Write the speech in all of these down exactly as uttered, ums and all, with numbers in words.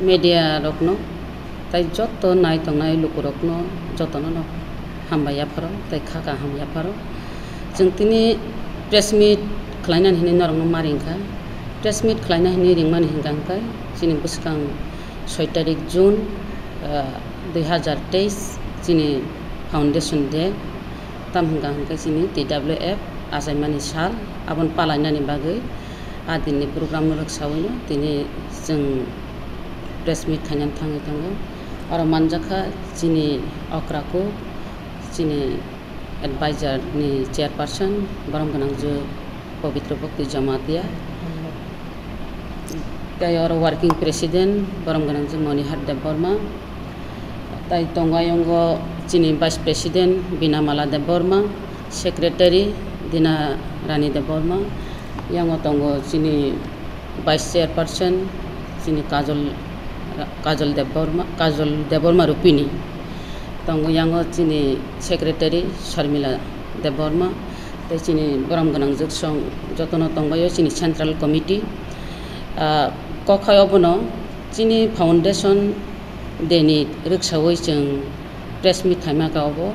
Media rokno, tai joto nai tongnai lukurokno jotono no hambai yapharo, tai kha kaham yapharo. Chwng tini press meet khlaina hinwi norokno ma ringkha. Press meet khlaina hinwi ringmani hwnkha hwnkhe chini bwskang soi tarik June, ah, dui hazar teis chini foundation day. Tam hwnkha hwnkhe chini T W F achaimani sal, aboni palainani bagwi a dinni program no rwksawi no tini chwng press meet khainani thangwi tongo. Oro manjakha chini okra kuk, chini advisor ni chairperson, borom gwnang je Pabitra Bhakti Jamatia. Tai oro working president, borom gwnang je Monihar Debbarma. Tai tongo ayongo chini vice president Binamala Debbarma, secretary Dina Rani Debbarma. Yango tongo chini vice chairperson chini Kajol, Kajol Debbarma, Kajol Debbarma Rupini. Tongo yango chini secretary Sharmila Debbarma. Tai chini borom gwnang je song jotono tongbaio chini central committee. Ah, kok hai obono chini foundation day ni rwksawi chwng press meet khaima kha obo.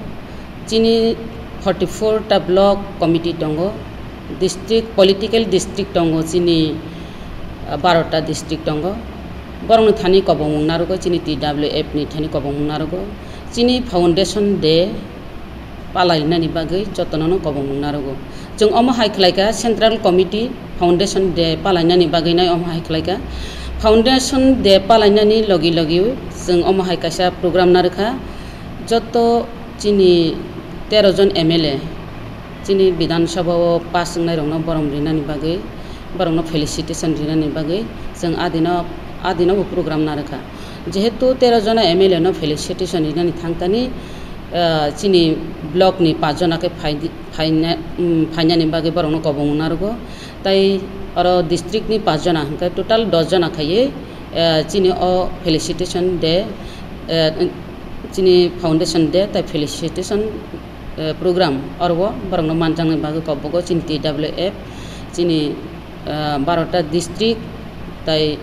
Chini forty four ta block committee tongo, district, political district tongo chini, ah, baro ta district tongo. Borokni thani kobongmung narwgo, chini T W F ni thani kobongmung narwgo. Chini foundation day palainani bagwi jotono no kobongmung narwgo. Chwng omo hai khlaikha, central committee foundation day palainani bagwi nai omo hai khlaikha. Foundation day palainani logi logi chwng omo hai kaisa program narwkha. Joto chini tero jon M L A chini Bidhan Sabha o pass wngnairokno borom rinani bagwi, borokno felicitation rinani bagwi chwng adino, adino bo program narwkha. Jehetu tero jona M L A no felicitation rinani thangkani, ah, chini block ni pach jona khe phaidi-, phaina-, um, phainani bagwi borokno kobongmung narwgo. Tai oro district ni pach jona hwnkhe total dos jona khaiwi, ah, chini o felicitation day, ah, chini foundation day tai felicitation, ah, program oro borokno manjaknai bagwi kobongo chini T W F, chini ah, baro ta district tai,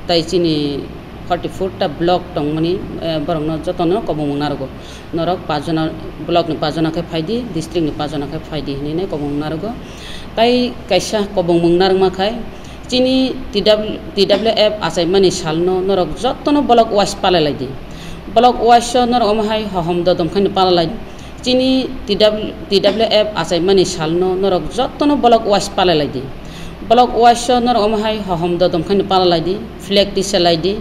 tai chini forty four ta block tongmani, eh, borokno jotono kobongmung narwgo. Norok pach jona, block ni pach jona khe phaidi, district ni pach jona khe phaidi hinwi nai kobongmung narwgo. Tai kaisa kobongmung narwkma khai chini T W, T W F achaimani salno norok jotono block wise palai laidi. Block wise o norok omo hai hohom dodom khaino palai laidi. Chini T W, T W F achaimani salno norok jotono block wise palai laidi. Block wise o norok omo hai hohom dodom khaino palai laidi, flag tisa laidi,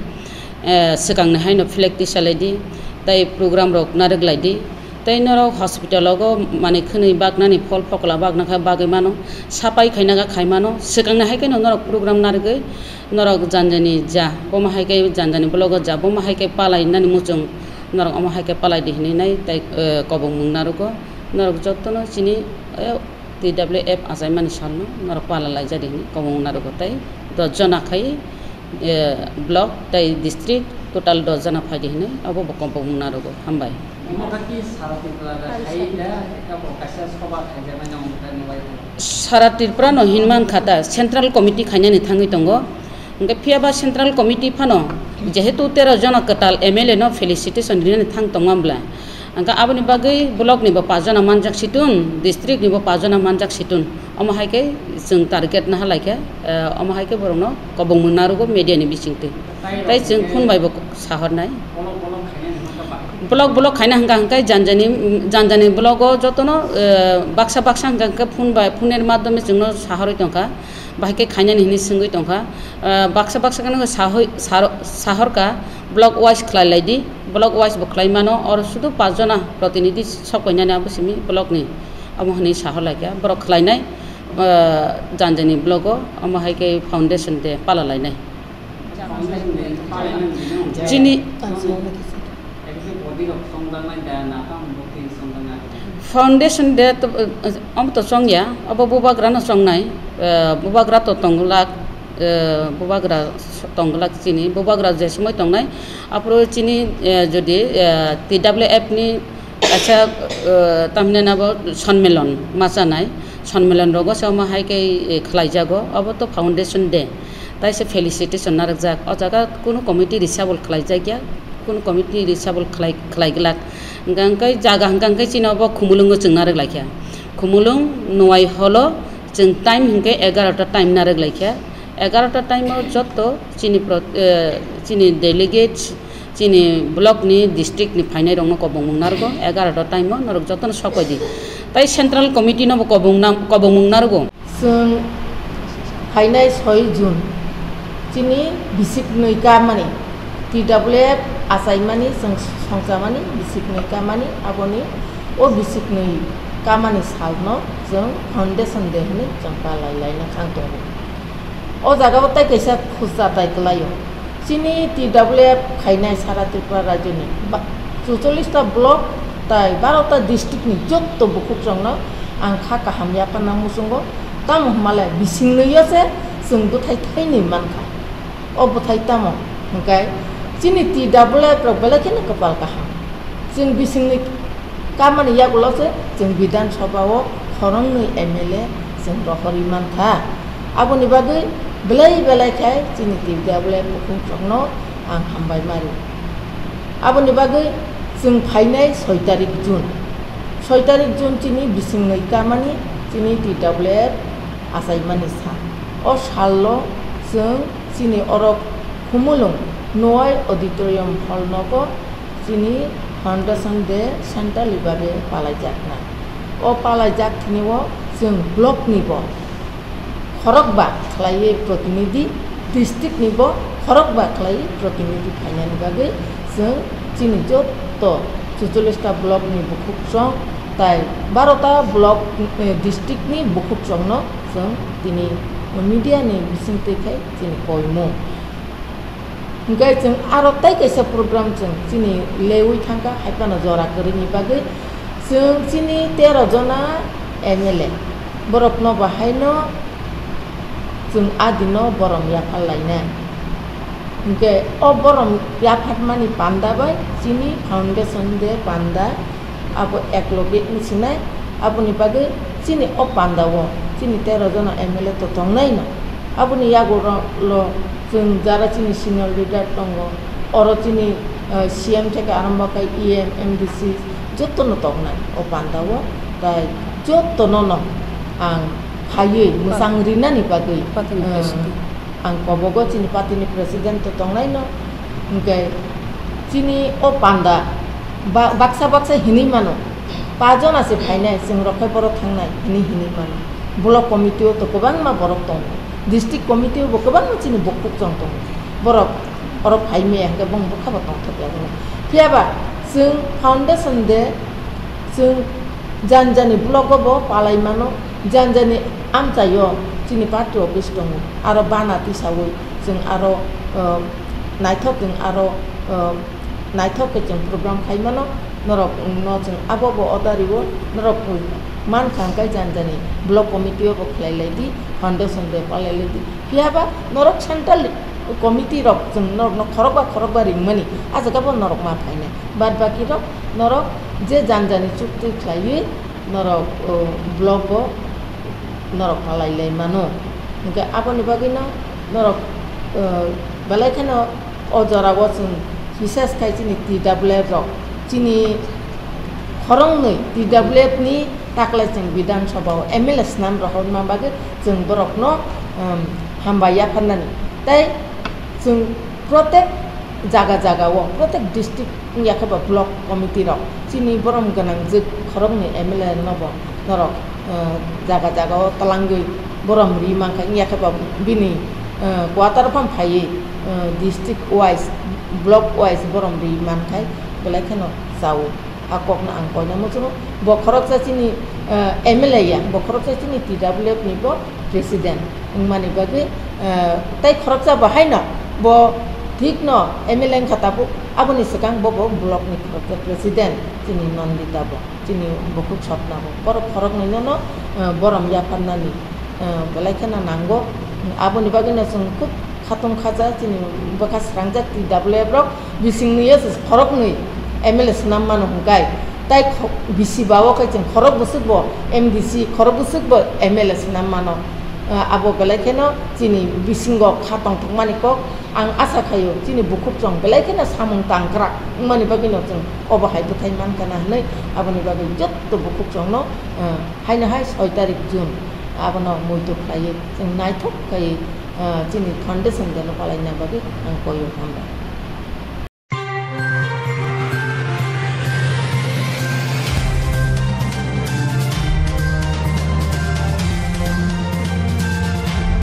eh, swkangni haino flag tisa laidi, tai program rok narwk laidi. Tai norok hospital ogo manwi khwnwi baknani, phol phokola bakna kha bagwi mano, sapai khaina kha khai mano, swkangni hai kheno norok program narwgwi norok janjani ja, bomo hai khe janjani block o ja, bomo hai khe palai nani muchung, norok omo hai khe palai di hinwi nai tai, eh, kobongmung narwgo. Norok jotono chini, eh, T W F achaimani salno norok pala laijadi hinwi kobongmung narwgo tai dos jona khai, eh, block tai district total dos jona phaidi hinwi abo bo kobongmung narwgo. Hambai. Omo kha ki sara Tripura da khai da, abo kaisa soba khaijaknai nang mukha ni bai. Sara Tripura no hinman kha ta, central committee khainani thangwi tongo. Hwnkhe phiya ba central committee phano jehetu tero jona kwtal M L A no felicitation rinani thang tongma bwla. Hwnkhe aboni bagwi block ni bo pach jona manjak situn, district ni bo pach jona manjak situn. Omo hai khe chwng target naha lai khe, eh, omo hai khe borokno kobongmung narwgo media ni bisingtwi. Tai chwng phone bai bo sahornai. Block, block khaina hwnkha hwnkhe janjani, janjani block o jotono, eh, baksa baksa hwnkha hwnkhe phone bai, phone ni madhyome chwngno sahorwi tongkha. Bahai khe khainani hinwi swngwi tongkha. Ah, baksa baksa kheno sahoi-, saro-, sahorkha, block wise khlai laidi, block wise bo khlai mano, oro sudu pach jona protinidhi sok painani abo simi block ni, amo hinwi sahor laikha, borok khlainai, ah, janjani block o, omo hai khe foundation day pala lainai. Chini foundation day to, eh, omo to chongya, abo bubagra no chongnai, eh, bubagra to tongglak, eh, bubagra tongglak chini, bubagra je somoi tongnai, aphuru chini, eh, jodi, eh, T W F ni kaisa, eh, tamhinai abo sonmilon ma chanai, sonmilon rogo se omo hai khe, eh, khlaijago, abo to foundation day. Kaisa felicitation narwkjak. O jaga kunu committee reshuffle khlaijakya, kunu committee reshuffle khlai, khlaiglak. Hwnkha hwnkhe jaga hwnkha hwnkhe chini obo Khumulwngo chwng narwk laikha. Khumulwng Nuai holo chwng time hwnkhe egarota time narwk laikha. Egarota time o jotto chini pro-, eh, chini delegates, chini block ni, district ni phainai rokno kobongmung narwgo, egarota time o norok jotono sok bai di. Tai central committee no bo kobongna-, kobongmung narwgo. Chwng phainai soi June chini bisik nwi kamani, T W F achaimani chwng songchamani bisik nwi kamani, aboni o bisik nwi kamani salno chwng Foundation Day hwnwi chwng palai laina khang tongo. O jagao tai kaisa khusa tai kwlaio. Chini T W F khainai sara Tripura rajyoni ba-, chuchollish ta block tai baro ta district ni jotto bukhuk chwngno ang kha kaham yapharna muchungo. Tamo hwnmale bising nwi o se chwng bwthai thainwi mankha. O bwthai tamo hwnkhe chini T W F rok belai kheno kwpal kaham. Chwng bisingni kamani yagulo se chwng Bidhan Sabha o khoroknwi M L A chwng rohorwi mankha. Aboni bagwi belai belai khe chini T W F bukhuk chwngno ang hambai mari. Aboni bagwi chwng phainai soi tarik June. Soi tarik June chini bisingnwi kamani chini T W F achaimani sa. O salno chwng chini oro Khumulwng Noai Auditorium Hall nogo chini Foundation Day centrally babe palaijaknai. O palaijak thani o chwng block ni bo khorokba khlaiwi protinidhi, district ni bo khorokba khlaiwi protinidhi phainani bagwi chwng chini jotto chuchollish ta block ni bukhuk chwng tai baro ta block, eh, district ni bukhuk chwngno chwng tini media ni bisingtwi khai chini koimung. Hwnkhe chwng aro tai kaisa program chwng chini leui thangkha, hai phano jora kwrwini bagwi chwng chini tero jona M L A borokno bahaino chwng a dino borom yaphar lainai. Hwnkhe o borom yapharmani panda bai chini Foundation Day panda abo ekloge wng sinai, aboni bagwi chini o panda o chini tero jona M L A to tongnaino. Aboni yagulo chwng jara chini senior leader tongo, oro chini, eh, C M theke arombo khai E M, M D C jotono tongnai o panda o, tai jotono no ang phaiwi mwchang rinani bagwi, party ni, eh, president. Ang kobogo chini party ni president to tongnaino, hwnkhe chini o panda ba-, baksa baksa hinwi mano, pa jona se phainai, chwng rok khai borok thangnai hinwi hinwi mano. Block committee o to kwbangma borok tongo, district committee o bo kwbangma chini bukhuk chwng tongo, borok oro phai maya hwnkhe bong bwkha bo tongthokya hwnwi. Phiyaba chwng Foundation Day chwng jani jani block o bo palai mano, jani jani amchaio chini party office tongo, aro bana tisaui chwng aro, uh, naithok chwng aro, uh, naithok khe chwng program khai mano, norok no chwng abo bo order rio, norok mankha hwnkhe jani jani block committee o bo khlai lai di, Foundation Day palai lai di, phiyaba norok central committee rok chwng norokno khorokba khorokba ringmani, ah jaga bo norok ma phainai. Bad baki rok norok je jani jani chukti khlaiwi norok, o, block o norok palai lai mano. Hwnkhe aboni bagwino norok, o, belai kheno o jora o chwng bises khai chini T W F rok chini khoroknwi T W F ni taklai chwng Bidhan Sabha o M L A swnam rohorma bagwi chwng borokno, um, hambai yapharnani. Tei chwng protek jaga jaga o, protek district wngya khe ba block committee rok chini borom gwnangjwk khoroknwi M L A no bo norok, uh, jaga jaga o twlangwi borom ri mankha, wngya khe ba bini, uh, quarter phano phaiwi, uh, district wise, block wise borom ri mankhai belai kheno chao. A kokno ang koina muchungo. Bo khoroksa chini, eh, M L A ya, bo khoroksa chini T W F ni bo president wngmani bagwi, eh, tei khoroksa bo haino bo thikno M L A wngkha tabuk, aboni swkang bo, bo block ni khoroksa president chini Nandita bo, chini bukhuk Swapna bo. Borok khoroknwi nono, eh, borom yapharnani, eh, belai kheno nango. Aboni bagwino chwng khub khatung khaja chini bwkha srangjak T W F rok. Bisingni yo se khoroknwi M L A swnam mano hwnkhe, tai kho-, bisi ba o khe chwng khorok bwswk bo M D C, khorok bwswk bo M L A swnam mano. Ah, abo belai kheno chini bisingo kha tongthokmani kok. Ang asa khaio chini bukhuk chwng belai kheno samung tangkrak wngmani bagwino chwng obo hai bwthai mankha na hwnwi. Aboni bagwi jotto bukhuk chwngno, ah, haino hai soi tarik June abono muitu khlaiwi chwng naithok khai, ah, chini foundation deno palaina bagwi ang koio, hambai.